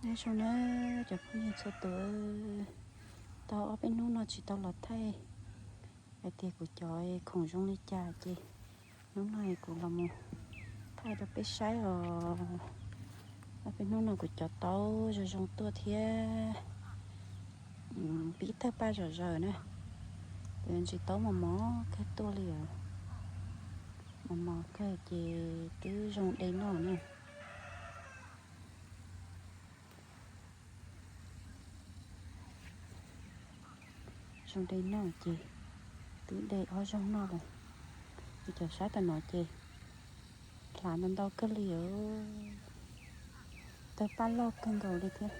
Nyob zoo na cov phooj ywg txhua tus, tau ob peb hnub no tsis tau los thaij hais tias kuv cov khoom zoo li cas ces hnub no kuv los mus thaij rau peb saib os. Ob peb hnub no kuv cov taub zoo zoo tuaj thiab, pib tawg paj zom zaws na, kuv yuav ntsis taub mos mos kawg tuaj li os. Mos mos kawg ces twb zoo de noj na. Zoo de noj ces twb de ob zaug noj lawm. Ces cov sab tam no ces hlav ntau ntau kawg li os. Tawg paj loj kawg nkaus li thiab.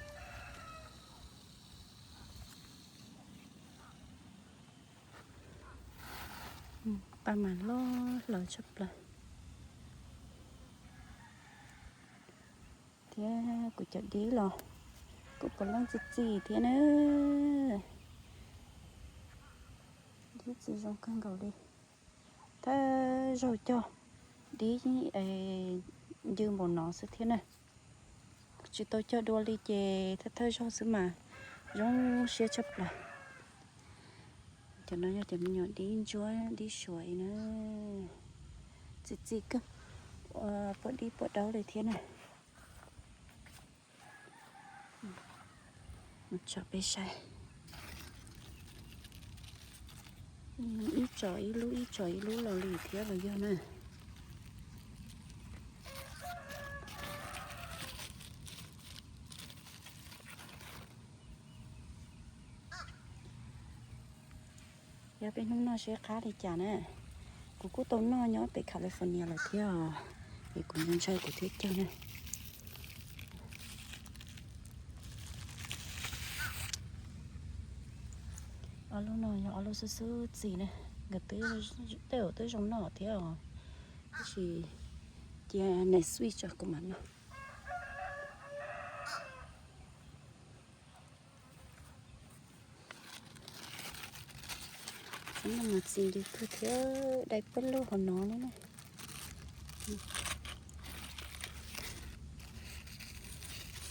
Paj mas loj hlaws tshaj plaws. Thiab kuv cov dib los kuj puav leej txi txiv thiab na. Dib txi zoo kawg nkaus li. Thawj zaug cog dib ncw npaum no xwb thiab na. Tsis tau cog dua li ces thawj thawj zaug xwb mas zoo siab tshaj plaws. Cov no yog cov me nyuam dib ntsuab dib suav na. Txi txiv kawg, puab dib puab daub li thiab na. Mus tso peb saib. Ib tsom ib lub ib tsom ib lub los li thiab los yog na. Yog peb hnub noj seb qab li cas na. Kuv kuj tau noj nyob pem California lawm thiab, es kuv ntshai kuv thiaj cog na. Ob lub no yog ob lub xub xub txi na, nkawd twb, tej zaum twb zoo noj thiab os, tab sis cia next week tso kuv mam noj. Txhob noj mas txi ncw kawg thiab, dai peb lub hauv no na.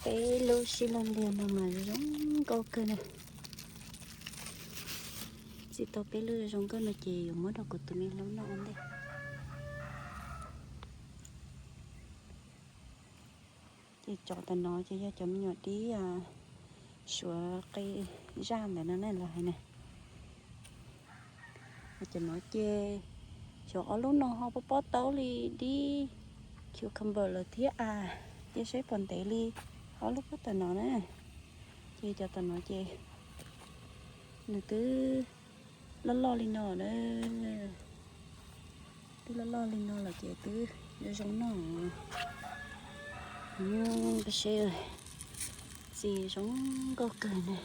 Peb lub sib laj liag no mas zoo nkauj kawg na. Txi tau peb lub zoo nkauj no ces yuav muab rau kuv tus me hlub noj ua ntej. Ces cov tam no ces yog cov me nyuam dib suav qe zaj ntawd no na los hais na. Cov no ces xyov ob lub no ho pob pob taub li dib cucumber lawm thiab a, cia saib puas ntev li ob lub pob tam no na. Ces cov tam no ces nws twb loj loj li no na. Twb loj loj li no lawm ces twb zoo zoo noj. Nyob seb, txi zoo nkauj kawg ne.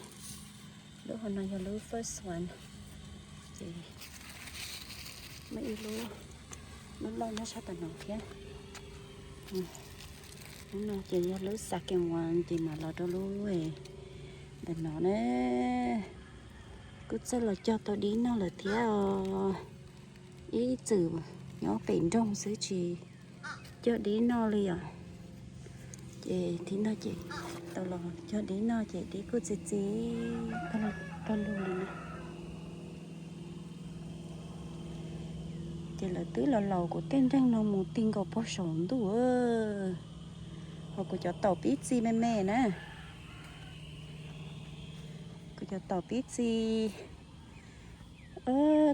Lub hauv no yog lub first one, ces muaj ib lub, lub loj nyob sab tam no thiab. Lub no ces yog lub second one ces mam los rau lub ntawm no na. Kuj txawj los cog tau dib noj lawm thiab os. Ib txwm nyob pem nroog xwb tsis cog dib noj li os. Ces thib no ces tau los cog dib noj ces dib kuj txi txi pag lug li na. Ces lawv twb los laus kuv tej nreeg no mus ti nkaus puag saum ntuj. Ho kuv cov taum pib txi me me na. Kuv cov taum pib txi,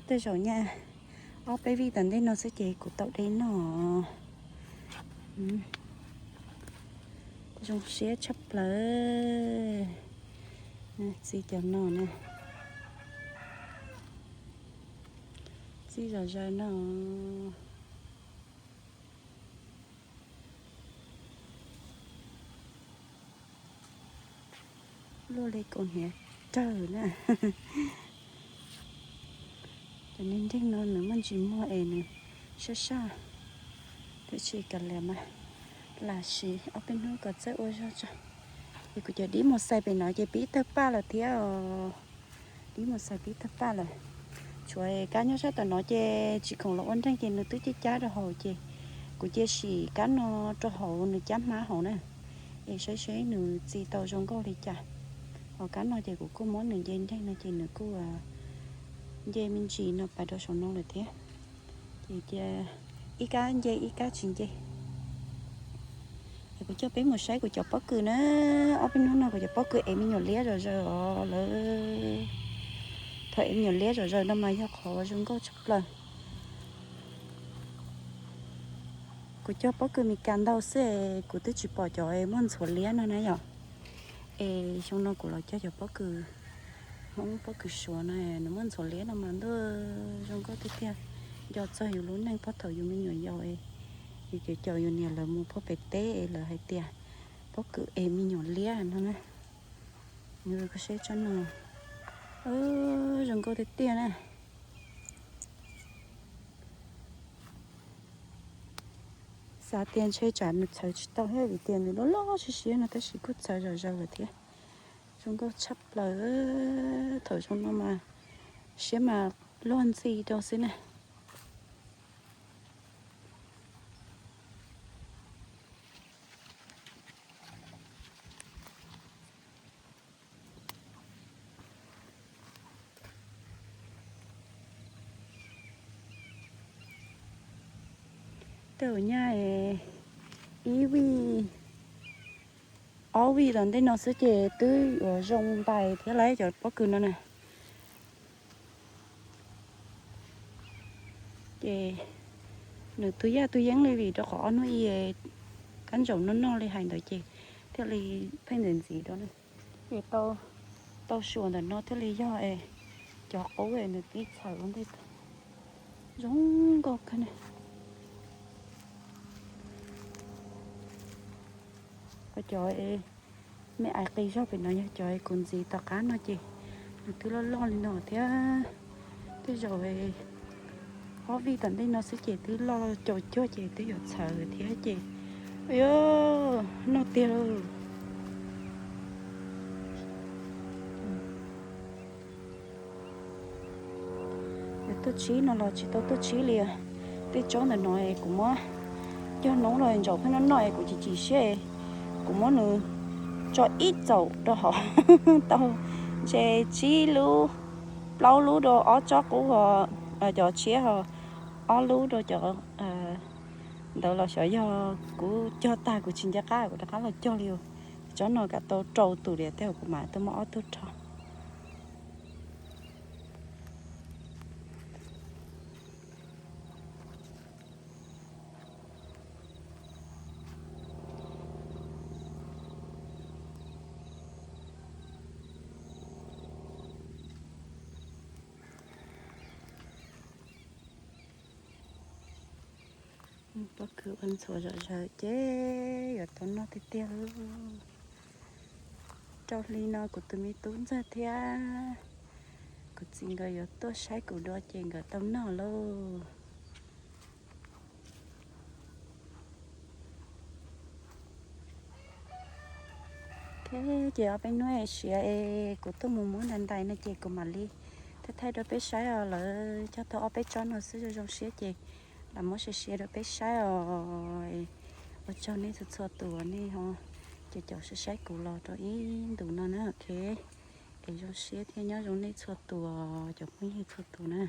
tej zaum nyaj ob peb vij tom ntej no xwb ces kuv tau de noj. Zoo siab tshaj plaws. Txi cov no na. Txi zom zaws no. Luaj li kaum hniav rawg na. Cov niag nreeg no nws muaj ntsis muag es nws sab sab, tiam sis kav liam mas lam siv ob peb hnub kom txawj ua zog tso. Ces kuv cov dib mus xais pem no ces pib tawg paj lawm thiab os. Dib mus xais pib tawg paj lawm. Tshuav kab nyob sab tom no ces tsis khoom los ua nreeg ces nws twb cab cab rau hauv ces kuv cia sim kab no rau hauv nws cab hmab hauv na. Es saib seb nws txi tau zoo nkauj li cas. Ho kab no ces kuv kuj muab nws nce nreeg no ces nws kuj nce me ntsis no pais rau saum no lawm thiab. Ces cia ib kab nce ib kab tsis nce. Es kuv coj peb mus saib kuv cov pob kws na. Ob peb hnub no kuv cov pob kws ev me nyuam liab zom zaws os lawv. Thaum ev me nyuam liab zom zaws no mas yog qhov zoo nkauj tshaj plaws. Kuv cog pob kws Mes Kas ntau xwb es kuv twb tsis pom cov muaj ntxhuav liab no na yom. Es xyoo no kuv los cog cov pob kws Hmoob, pob kws Suav no, nws muaj ntxhuav liab no mas ntuj zoo nkauj tiag tiag. Nco txog yus lub neej puag thaum yus me nyuam yaus, yus caum caum yus niam lawv mus puag pem teb es lawv hais tias pob kws ev me nyuam liab no na. Nws koj saib tsob no, zoo nkauj tiag tiag na. Xav tias ntshe tsam nws txhawv tsis tau thiab vim tias nws loj loj siab siab no tab sis kuj txhawv zom zaws lawm thiab. Zoo nkauj tshaj plaws. Thaum zoo no mas siab mas luag ntxhi rau xwb na. Tej zaum nyaj ib vij ob vij tom ntej no xwb ces twb yuav zoo ntais thiab lawm cov pob kws no na. Ces nws tu yaj tu yeeb li vim rau qhov ob hnub ib kab ntsaum noj noj li hais ntawd ces thiaj li pheej ntxim ntxim rau na. Ces tau suas ntawm no thiaj li yog es cov qub es nws pib txhawv ua ntej zoo nkauj kawg na. Ho cov me ais qis zog pem no yog cov kuv ntxiv tom qab no ces nws twb loj loj li no thiab. Tej zaum ob vij tom ntej no xwb ces twb loj caum cuag ces twb yuav txhawv thiab ces, noj tiag lauj. Tuaj tsib no los tsis tau tuaj tsib li. Tej tsob ntawm no kuv muab cog noob los ntsaum pheej noj noj es kuv chim chim siab, kuv muab nws tso ib txaum rau hauv tau ntshe tsib lub, plaub lub rau ob tsob qub, cov tshiab ho ob lub rau cov ntawd los xyov yog kuv cog tag kuv tsis nco qab kuv rov qab los cog li. Tsob no kam tau rau tus li tej zaum kuv mam tuaj muab ob tug rho. Pob kws ua ntxhuav zom zaws ces yuav tau noj tiag tiag. Rau hli no kuv tus me tub ntxawg thiab kuv txiv nkawd yuav tuaj saib kuv dua ces nkawd tau noj lauj. Ces ob peb hnub siav es kuv tuaj mus muab ntais ntais no ces kuv mam li thaij thaij rau peb saib os. Lawv cog tau ob peb tsob no xwb zoo zoo siab ces lam muab siav siav rau peb saib os. Ua tsaug nej txhua txhua tus nej ho caum caum saib saib kuv los rau ib ntus no na, ok. Es zoo siab thiab nyob zoo nej txhua tus, cov phooj ywg txhua tus na.